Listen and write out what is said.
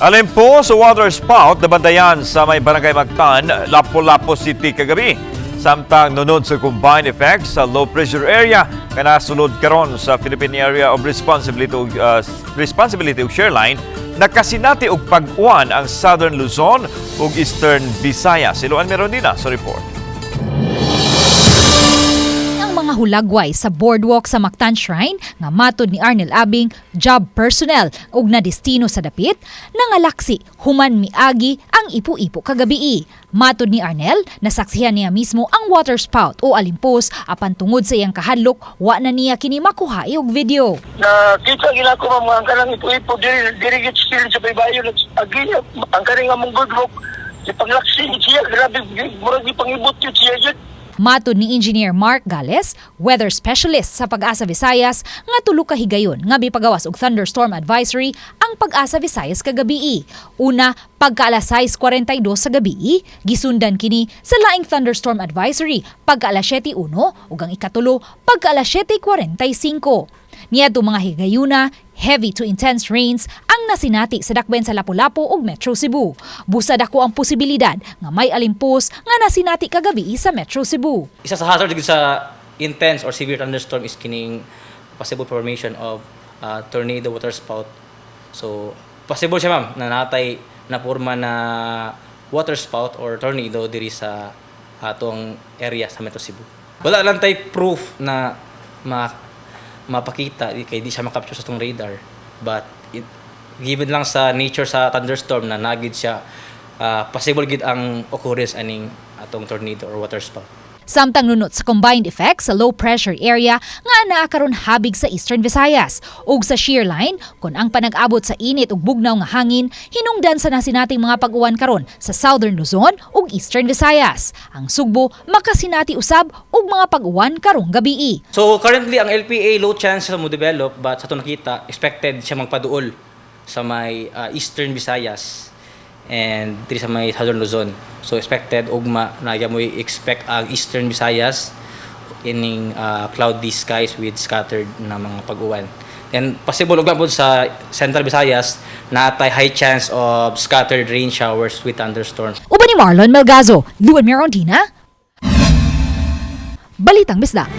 Alimpos sa water spout nabantayan sa may Barangay Mactan, Lapu-Lapu City kagabi. Samtang nunod sa combined effects sa low pressure area kana sulod karon sa Philippine Area of Responsibility ug shear line, nakasinati og pag-uwan ang Southern Luzon ug Eastern Visayas. Si Luan Merondina sa report. Ang mga hulagway sa boardwalk sa Mactan Shrine nga matod ni Arnel Abing job personnel ug nadestino sa dapit nangalaksi human miagi ang ipo-ipo kagabii. Matod ni Arnel, nasaksihan niya mismo ang water spout o alimpos, apan tungod sa iyang kahadlok, wa na niya kini makuha og video. Nakita gina ko, ma'am, ang kanang ipo-ipo diri diri gid still sa baybayon agi ang kaning among boardwalk, gipanglaksi ni siya. Grabe, murag gipangibot yun siya jud. Matod ni Engineer Mark Gales, weather specialist sa Pag-asa Visayas, nga tulo ka higayon nga mipagawas og thunderstorm advisory ang Pag-asa Visayas kagabii. Una, pagka alas 6:42 sa gabii, gisundan kini sa laing thunderstorm advisory pagka alas 7:01 ug ang ikatulo pagka alas 7:45. Niadto mga higayuna, heavy to intense rains ang nasinati sa dakbayan sa Lapu-Lapu ug Metro Cebu. Busa dako ang posibilidad nga may alimpos nga nasinati kagabi sa Metro Cebu. Isa sa hazard gid sa intense or severe thunderstorm is kining possible formation of tornado water spout. So possible siya, ma'am, na natay na porma na water spout or tornado diri sa atong area sa Metro Cebu. Wala lang tay proof na mapakita di kay di siya makapture sa atong radar, but given lang sa nature sa thunderstorm na nagid siya, possible gid ang occurrence aning atong tornado or water spout. Samtang nunot sa combined effect sa low pressure area nga naa karon habig sa Eastern Visayas ug sa shear line kon ang panag-abot sa init ug bugnaw nga hangin, hinungdan sa nasinating mga pag-uwan karon sa Southern Luzon ug Eastern Visayas. Ang Sugbo makasinati usab og mga pag-uwan karong gabii. So currently, ang LPA, low chance siya mo develop, but sa ato nakita, expected siya magpaduol sa may Eastern Visayas and diri sa may Southern Luzon. So expected ugma na mo expect ang Eastern Visayas ining cloudy skies with scattered na mga pag-uwan. And possible ugma pod sa Central Visayas, natay high chance of scattered rain showers with thunderstorms. Uban ni Marlon Melgazo, Luan Mirondina, Balitang Bisdak.